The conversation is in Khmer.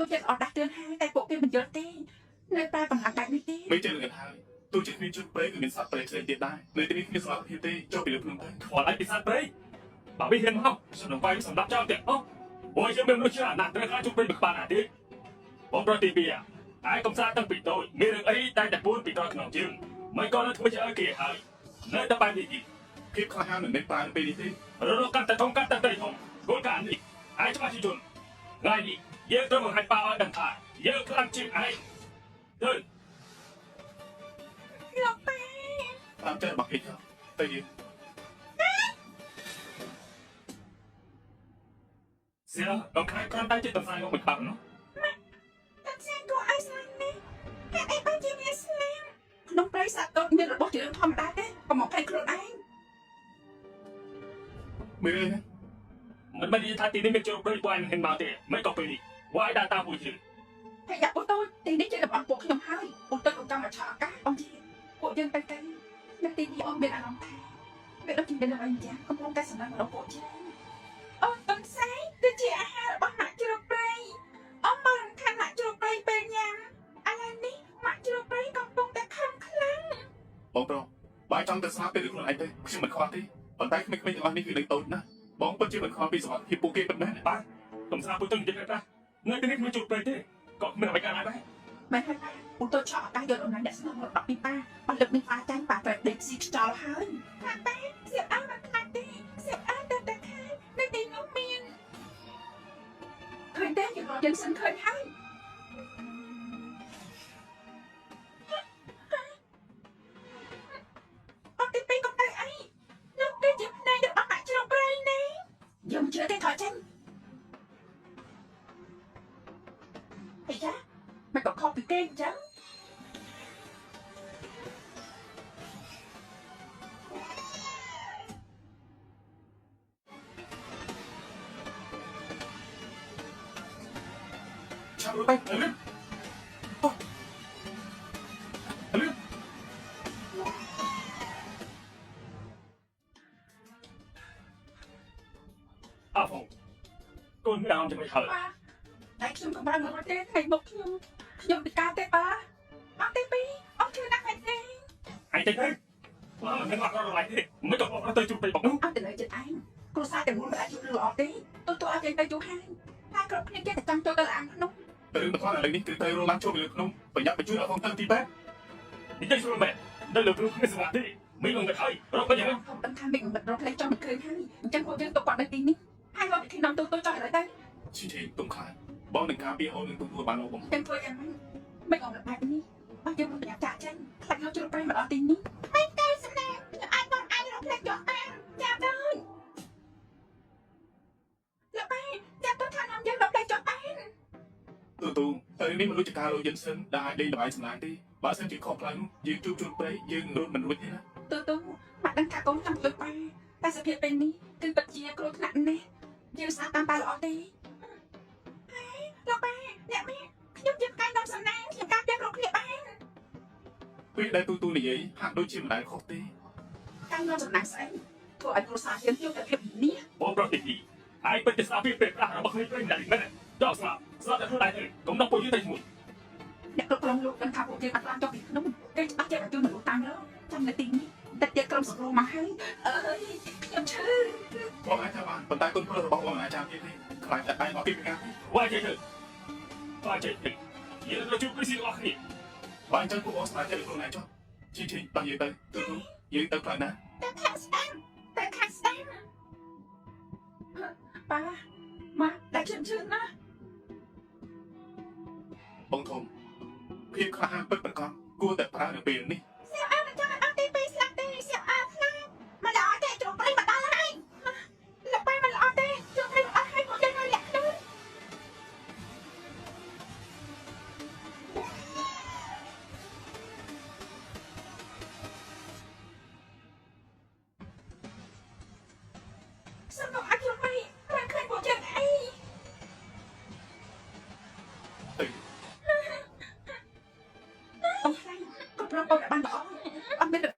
ពួកយើងអត់ដាស់តឿនហើយតែពួកគេមិនយល់ទេនៅតែកម្លាំងបែបនេះទេ មិនចេះនឹងហើយទោះជាគ្មានជុតព្រៃក៏មានសត្វព្រៃផ្សេងទៀតដែរនៅទីនេះគ្មានសុវត្ថិភាពទេចុះពីលើភ្នំទៅ ខ្វល់អីពីសត្វព្រៃបើវាហ៊ានមកខ្ញុំនឹងវាយសម្រាប់ចោលទាំងអស់ព្រោះយើងមានមនុស្សច្រើនណាស់ត្រូវខ្លាចជុំព្រៃមួយក្បាលណាទៀតបងប្រុសទី2ឯងកំសាតាំងពីតូចមានរឿងអីតែតែពួនពីតូចក្នុងជើងមិនក៏នៅធ្វើជាឲ្យគេហើយនៅតែបែបនេះទៀត ភាពក្លាហានមិនមែនប្រើនៅពេលនេះទេ រលកកាន់តែធំកាន់តែធំគោលការណ៍នេះឯងច្បាស់ជាជនថ្ងៃនេះយើងត្រូវបង្ហាញប៉ាឲ្យដឹងថាយើងខ្លាំងជាងឯងទៅ លោកប៉ា តាមចិត្តរបស់គេចុះទៅយើង សៀដល់ខាងគ្រាន់តែជាតំសាយមកមួយក្បាលនោះ តាំងសានគួរឲ្យស្លាញ់ណាស់ហេតុអីបានជាវាស្លាប់ក្នុងព្រៃសត្វតូចមានរបស់ជារឿងធម្មតាទេកុំមកភ័យខ្លួនឯង មើលអីណា មិនមែននិយាយថាទីនេះមានជ្រុកព្រៃពួកឯងមិនហ៊ានមកទេមិនក៏ពេលនេះវាយដាក់តាមពួកយើង ហើយយ៉ាពូតូចទីនេះជារបស់ពួកខ្ញុំហើយពូតូចក៏ចង់មកឆក់ឱកាសអូនជាពួកយើងទៅទៅនៅទីនេះអូនមានអារម្មណ៍ថាវាដូចជាមានអ្វីម្យ៉ាងកំពុងតែសម្លឹងមកពួកយើងអូនតុនសៃគឺជាអាហាររបស់ម៉ាក់ជ្រូកព្រៃអូនមករំខានម៉ាក់ជ្រូកព្រៃពេលញ៉ាំឥឡូវនេះម៉ាក់ជ្រូកព្រៃកំពុងតែខឹងខ្លាំង បងប្រុសបើចង់ទៅស្លាប់ពេលខ្លួនឯងទៅខ្ញុំមិនខ្វល់ទេប៉ុន្តែក្មេងៗទាំងអស់នេះគឺនៅតូចណាស់បងពិតជាមិនខ្វល់ពីសុវត្ថិភាពពួកគេពិតមែន បាទកំសាពួកទៅនិយាយប្រាស់នៅទីនេះគ្មានជ្រុកព្រៃទេក៏គ្មានអ្វីកើតឡើងដែរ មែនហើយប៉ាពូតូចឆក់ឱកាសយកដំណើរអ្នកស្នងរបស់ពីប៉ាបើលើកនេះប៉ាចាញ់ប៉ាត្រូវដេកស៊ីខ្យល់ហើយខាងប៉ាសៀបអើមិនខ្លាចទេសៀបអើទៅតែខាងនៅទីនោះមានឃើញទេយើងរត់យើងសិនឃើញហើយអត់ទីពីរកុំទៅអីនោះគឺជាភ្នែករបស់ម៉ាក់ជ្រុកព្រៃនេះយើងមិនជឿទេថយចេញអាយ៉ាមិនក៏ខុសពីគេអញ្ចឹង ឆាប់រត់ទៅលឿនអូលឿន អាហ្វុងកូនមានអារម្មណ៍យ៉ាងម៉េចហើយ ប៉ាតែខ្ញុំក៏បានមកទេថ្ងៃមុខខ្ញុំខ្ញុំពិការទេប៉ាអត់ទេពីអត់ជឿណាស់មែនទេ ឯងទៅទៅបើមិនដឹងអត់ដល់ឡៃទេមិនក៏បងទៅជួបព្រៃបងនោះ អត់ទៅលើចិត្តឯងគ្រួសារទាំងមូលមិនអាចជួបរឿងល្អទេទូទូឲ្យគេទៅយូរហើយតែគ្រប់គ្នាគេតែចង់ចូលទៅអាងភ្នំ រឿងបន្ទាប់ឥឡូវនេះគឺត្រូវរឡើងចូលពីលើភ្នំប្រញាប់បញ្ជូនឲ្យផងទៅទីពេទ្យ និយាយស្រួលមែននៅលើព្រោះគ្មានសមាធិមានងងឹតហើយរកទៅយ៉ាង ខ្ញុំដឹងថាមីងមិនរកផ្លេចចង់មិនឃើញហើយអញ្ចឹងពួកយើងទុកគាត់នៅទីនេះហើយរកវិធីនាំទូទូចោះឥឡូវទៅ ឈីឈីទុំខ្លាចបងនឹងការពារអូននឹងទូទួបានអូបង ចឹងធ្វើយ៉ាងម៉េចមិនអងបែបនេះបើយើងមិនប្រញាប់ចាក់ចេញខ្លាចយកជ្រុកព្រៃមកដល់ទីនេះមិនទៅសំណាខ្ញុំអាចបងអាចរកផ្លេចយកបានចាប់ទៅលោកប៉ាចាប់ទៅថានាំយើងរកផ្លេចយកបាន ទូទូទៅនេះមិនដូចជាការរយិនសិនដែលអាចលេងល្បែងសម្លាញ់ទេបើសិនជាខុសផ្លូវនោះយើងជួបជួនព្រៃយើងរត់មិនរួចទេណា ទូទូម៉ាក់ដឹងថាកូនចង់ជួយប៉ាតែសភាពពេលនេះគឺពិតជាគ្រោះថ្នាក់ណាស់យើងស្អាតតាមប៉ាល្អទេហើយលោកប៉ាអ្នកមីខ្ញុំជាផ្កាយនាំសំណាងខ្ញុំការពារគ្រប់គ្នាបាន ពេលដែលទូទូនិយាយហាក់ដូចជាមិនដែលខុសទេ ការនាំសំណាងស្អីធ្វើឲ្យគ្រួសារយើងជួបតែភាពនេះ បងប្រុសទី2ឯងពិតជាស្ដាប់ពីពេលប្រាស់របស់គ្នាព្រៃមិនមែនចោលស្លាប់ស្លាប់តែខ្លួនឯងទៅកុំដោះពួកយើងទៅជាមួយ អ្នកគ្រប់គ្រងលោកដឹងថាពួកយើងអត់បានចុះពីភ្នំគេច្បាស់ជាបញ្ជូនមនុស្សតាមរកចាំនៅទីនេះតែទៀតក្រុមសង្គ្រោះមកហើយអើយខ្ញុំឈឺ បងអាចថាបានប៉ុន្តែគុណប្រុសរបស់បងអាចចាំទៀតទេខ្លាចតែឯងអត់ពីពីការ វាយចេះទៅវាយចេះទៅយើងត្រូវជួបគ្នាអស់គ្នា បើអញ្ចឹងពួកបងស្ដាយចិត្តខ្លួនឯងចុះឈីឈីតោះយើងទៅទូទូយើងទៅផ្លូវណា តែខាងស្ដាំតែខាងស្ដាំប៉ាម៉ាក់តែខ្ញុំឈឺណាស់ បងធំភាពក្លាហានពិតប្រាកដគួរតែប្រើនៅពេលនេះ សៀវអើមិនចង់ឲ្យអស់ទីពីរស្លាប់ទេសៀវអើខ្លាចមិនល្អទេជ្រុំព្រៃមកដល់ហើយលោកប៉ាមិនល្អទេជ្រុំព្រៃមកដល់ហើយពួកយើងនៅលាក់ខ្លួនសូមកុំឲ្យជ្រុំព្រៃរកឃើញពួកយើងអី ទៅ អូខ្លាំងគ្រប់គ្រងកូនឲ្យបានល្អអត់មាន